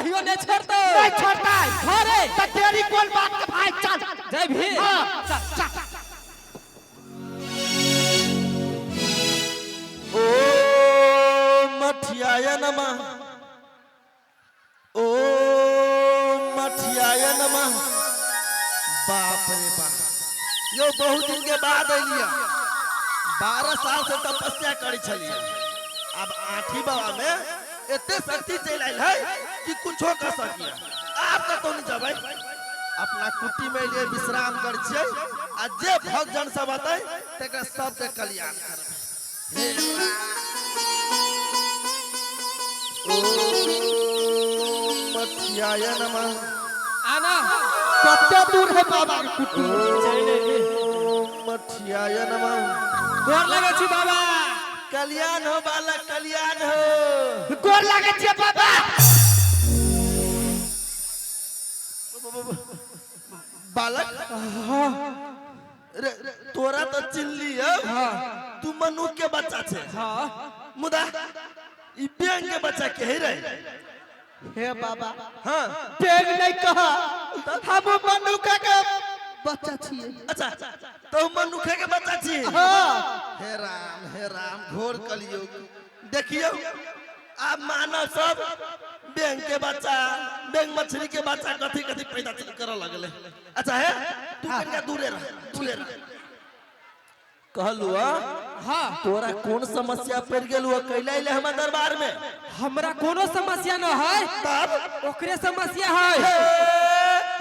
कहियो नहीं छोड़तो। नहीं छोड़तै। घरे। त देरी कोन बात के भाई, चल। जय भी। हाँ, चल चल। ओ मठियाय नमः, ओ मठियाय नमः। बाप रे बाप, यो बहुत दिन के बाद अलिया। 12 साल से तपस्या करी छलिए, अब आठी बाबा में एते शक्ति चलि आयल है कि कुछो कर सकिए। आब कतौ नहीं जबै, अपना कुटी में लिए विश्राम कर छियै आ जे भक्तजन सब अतै तकरा सबके कल्याण करबै। हे ओम मठियाय नमः। आना कते दूर है बाबा के कुटी? ओम मठियाय नमः। गोर लगे छी बाबा। कल्याण हो बालक, कल्याण हो। गोर लागे छियै बाबा। बालक रे, तोरा तो चिल्ली है, तू मनुख के बच्चा छे। हाँ। मुदा ई बेंग के बच्चा के है रे? हे बाबा। हाँ। बेग नहीं कहा, हम मनुख के बच्चा छियै। अच्छा, तो मनुख के बच्चा छी। हाँ। हे राम हे राम, घोर कलयुग। देखियो आब मानव सब बेंग के बच्चा, बेंग मछली के बच्चा कथी कथी पैदा करऽ लगले। अच्छा है, तू कनिका दूरे रह, दूरे रह। कहलू हाँ। तोरा कौन समस्या पड़ गेलू कैला अइले हमर दरबार में? हमरा कोनो समस्या न है। तब ओकरे समस्या है। हे,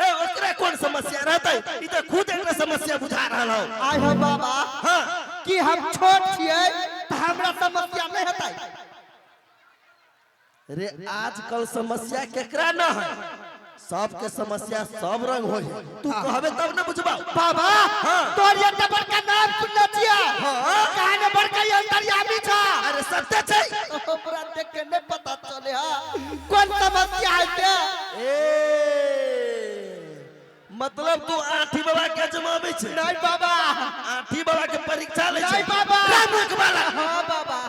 हे, ओकरा कौन समस्या रहतै? ई तऽ खुद एकरा समस्या बुझा रहल हौ। आय हो बाबा। हाँ। कि हम छोट छियै तऽ हमरा समस्या नहीं हेतै। रे आजकल समस्या केकरा न है, सबके समस्या सब रंग होय है। तू कहबे तब न बुझबा। बाबा। हाँ। तोर एते बड़का नाम सुनने छियै। हाँ। काहे ने बड़का ई अंतर्यामी छ। अरे सत्य छै। हमरा देख के नहीं पता चले हा कौन समस्या है ते। ए मतलब तू आठी बाबा के जमाबै छै? नहीं बाबा। आठी बाबा के परीक्षा लै छै? नहीं बाबा। रे मूर्ख बालक। हाँ बाबा।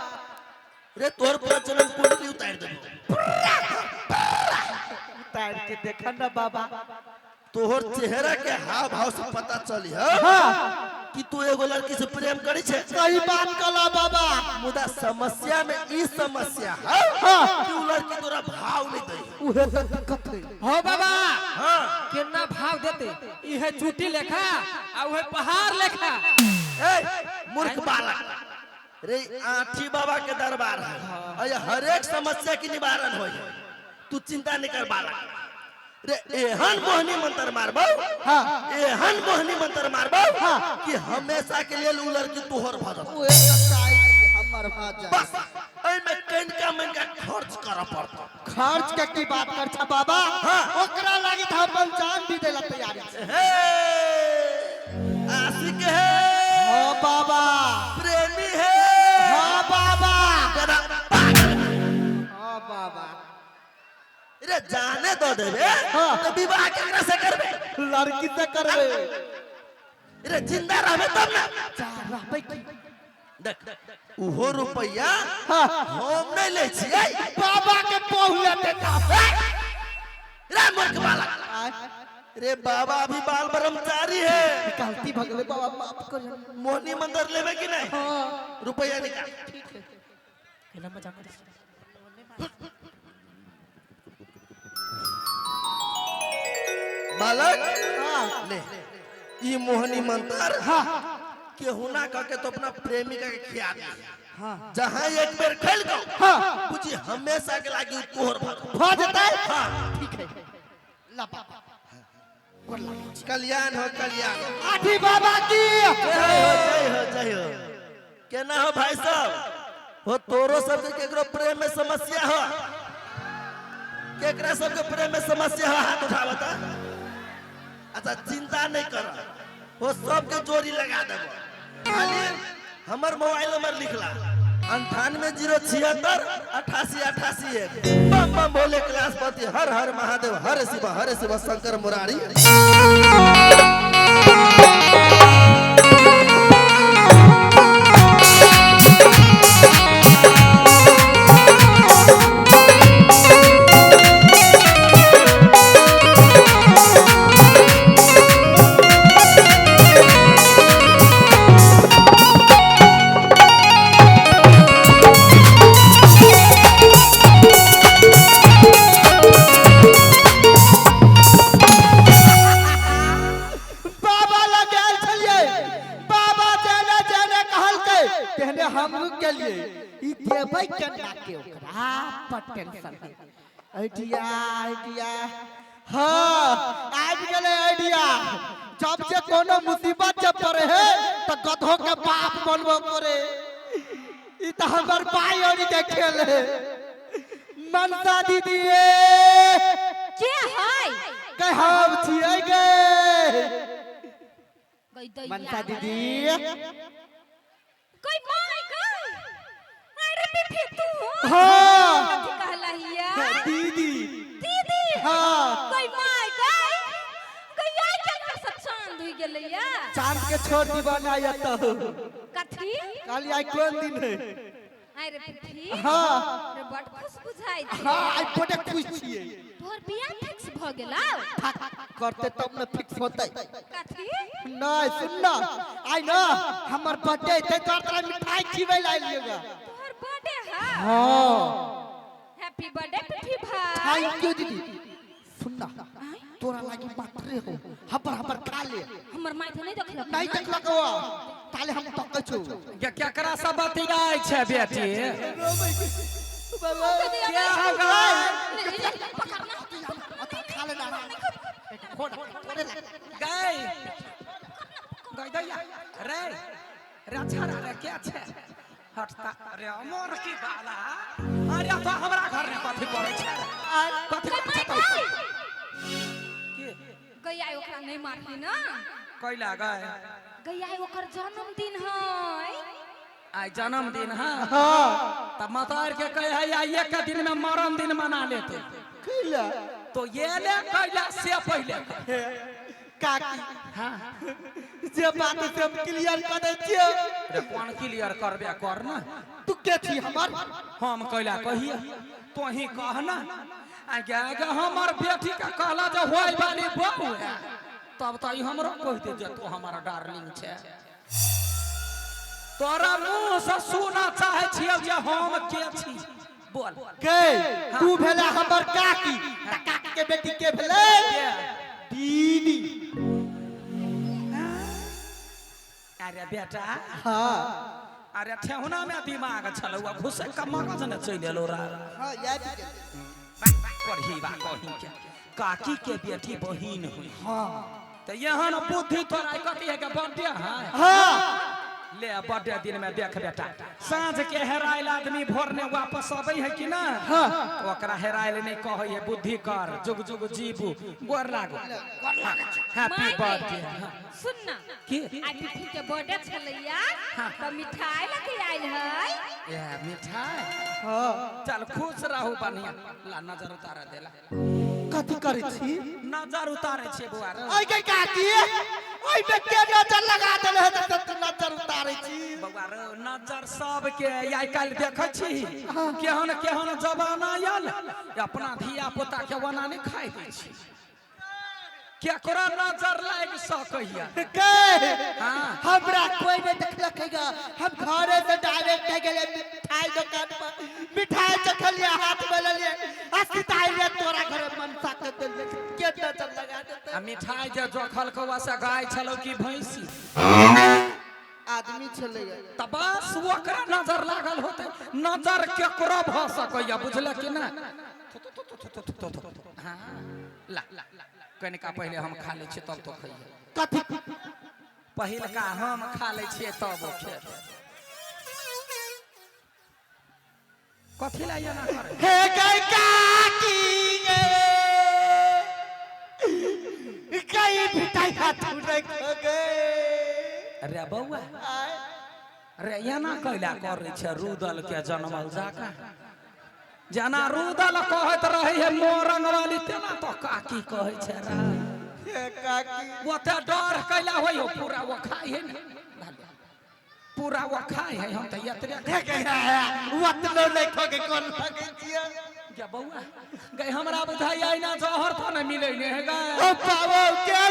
रे तोर प्रचलन कुंडली उतार देबो। उतार के देख न बाबा। तोहर चेहरा के हाव भाव से पता चली है हाँ। कि तू एगो लड़की से प्रेम करी छे। सही बात कला बाबा। मुदा समस्या में ई समस्या है हाँ। कि उ लड़की तोरा भाव नहीं दे। उहे तो दिक्कत है। हो बाबा। हाँ। केना भाव देते, इहे चुटी लेखा आ उहे पहाड़ लेखा। ए मूर्ख बालक रे, आठी बाबा के दरबार है और हर एक समस्या के निवारण होय है। तू चिंता नहीं कर बालक। रे एहन मोहनी मंत्र मारबो। हाँ। एहन मोहनी मंत्र मारबो हाँ। कि हमेशा के लिए उ लड़की तोहर भ जेतौ। उहे तो चाही कि हमर भ जाए। बस एहिमे कनिका मनिका खर्च करऽ पड़तौ। खर्च के की बात कर छा बाबा? हाँ। ओकरा लागी त हम अपन जान भी देला तैयार छी। हे आशिक है। हाँ बाबा। प्रेमी है। हाँ बाबा। गधा पागल। हाँ बाबा। रे जाने दो देबे। हाँ। तो विवाह केकरा से करबे? लड़की से करबे। रे जिंदा रहबे तब ना। जा रहबै की? देख उहो रुपैया हाँ। हम नहीं लै छियै। बाबा के पहुले देता। रे मूर्ख बालक। रे बाबा अभी बाल ब्रह्मचारी है। गलती भगवे बाबा, माफ कर। मोहनी मंदिर लेबे कि नहीं? हाँ। रुपैया निकाल। ठीक है। केना मजाक करै छी? बालक हाँ। ले ई मोहनी मंत्र। हाँ। केहुना कह के तो अपना प्रेमिका के खिया दे। हाँ। जहाँ एक बेर खेल गो। हाँ। बुझी हमेशा के लागी उ तोहर भर। भ जेतै। हाँ। ठीक है। ला बाबा। गोर लागै छी। कल्याण हो कल्याण। आठी बाबा की जय हो जय हो जय हो। केना हो भाई साहब? हो तोरो सबके केकरो प्रेम में समस्या हो? केकरा सबके प्रेम में समस्या हो? हाथ उठावता। अच्छा चिंता नहीं कर, हो सबके जोड़ी लगा देबो। खाली हमर मोबाइल नंबर लिखला 98 076 88 88 1। बम बम भोले कैलाशपति हर हर महादेव हर शिव हर शिव शंकर मुरारी। आइडिया आइडिया, हाँ आबि गेलै आइडिया। जब जे कोनो मुसीबत जब पड़े है तो गधो के बाप बनबो पड़े। ई तो हमर भाई और के खेल है। मनसा दीदी के है? के हम छियै गे। गई दैया। मनसा दीदी। गई my गई, अरे पिफी तू? हाँ। कथी कहलहिया? दीदी। दीदी? हाँ। गई my गई, गई आई के सब चांद हुई गेलैया। चांद के छोड़ दीवाना आयत। कथी? काली आई कोन दिन है? अरे पिफी। हाँ। अरे बड़ खुश बुझाइ छै। हाँ, आई बड़े खुश छियै। तोहर बियाह फिक्स भ गेला? करते तब न फिक्स होतै। कथी? नहीं सुन ना, आई ना हमर बर्थडे ते तोर तोरा मिठाई खिबै ला आइलिएगा। तोहर बर्थडे है? हाँ। हैप्पी बर्थडे पिफी भाई। Thank you दीदी। सुन ना, तोरा लागी मात्रे हो हबर हबर खा ले। हमर माय तो नहीं देखलक। नहीं देखलक हो ताले हम तकै छु। गे केकरा से बतियाइ छै बेटी? क्या हो गई? खा लेना। गई गई दैया रे रे छाड़ा रे, क्या छै हटता रे अमर की बाला। अरे तो हमरा घर में कथी पड़ै छै? कथी पड़ै छै तो? के? गैया ओकरा नहीं मारही ना। कैला गए? गैया ओकर जन्मदिन है। आइ जन्मदिन है? हाँ। तब मातार के कहे है आइ एक दिन में मरण दिन मना लेते। कैला? तो ये ले कैला से पहले। काकी। हाँ। जे बात से हम क्लियर कर दै छियै। रे कोन क्लियर करबे कर ना? तू के छी हमर? हम कैला कहिए, तो ही कहना। आगे गे हमर बेटी के कहला जे होय वाली बहू है, तब तो ई हमरो कह दे जे तू हमर डार्लिंग छे। तोरा मुंह से सुना चाहे छियै जे हम के छी, बोल। के तू भेला हमर काकी, त काकी के बेटी के भेलै? दीदी। अरे बेटा। हाँ। अरे ठेहुना में दिमाग छलौ, घुसे के मगज ने चलि एलौ रा। हाँ याद गेल। पढ़ी बा कहीं के काकी के बेटी बहिन हुई। हाँ। तो एहन बुद्धि तोरा कथी है के बर्थडे है? हाँ। ले बर्थडे दिन में देख बेटा, साँझ के हेरायल आदमी भोर ने वापस अबै है कि ना? हाँ। ओकरा हेरायल नहीं कहै है, बुद्धि कर, जुग जुग जीबू, गोर लागो। Happy birthday. सुन ना। की? आई पिफी के बर्थडे छलैया त मिठाई लके आइल है। ए मिठाई। हाँ। चल खुश रहू बढ़िया। ला नजर उतार देला। कथी करै छी? नजर उतारे छियै बौआ रे। ओइ के काकी, ओइ में के नजर लगा देले है त तू नजर उतारै छी? बौआ रे, नजर सबके आइ काल्हि देखै छी केहन केहन जमाना आयल, अपना धिया पुता के ओना नहि खाइ दै छी। केकरो नजर लागि सकैया। के? हाँ। हमरा कोई नहीं देखलक हैगा, हम घरे से डायरेक्ट गेले मिठाई दुकान पर, मिठाई चखलिए, हाथ में लेलिए आ सीधा आइलिए तोरा घरे मनसा के देलिए। के नजर लगा देते? आ मिठाई जे जोखल कौआ से गाय छलौ कि भैंसी? आदमी छलै। त बस ओकरा नजर लागल होतै। नजर केकरो भऽ सकैया, बुझल कि ना? हाँ ला कनिका पहिले हम खा लै छियै तब तो खइहे। कथी? पहिलका हम खा लै छियै तब ओ खेतै। कथी ला एना करै? हे गई काकी गे, गई मिठाई हाथ रख गे। रे बौआ रे, एना कैला करै छै रुदल के जनमल जाका? जेना रुदल कहैत रहै है मोरंग वाली, तेना तो काकी कहै छै रे। हे काकी। ओते डर कैला होइ हो? पूरा वो खाइ है ने, पूरा वो खाइ है, हम तऽ एतबे हे गई ओतनो नहीं खगे कोन लगै छियै? गे बौआ गई, हमरा बुझाइ ना जहर तो ने मिलै ने है गए। ओ बाबा के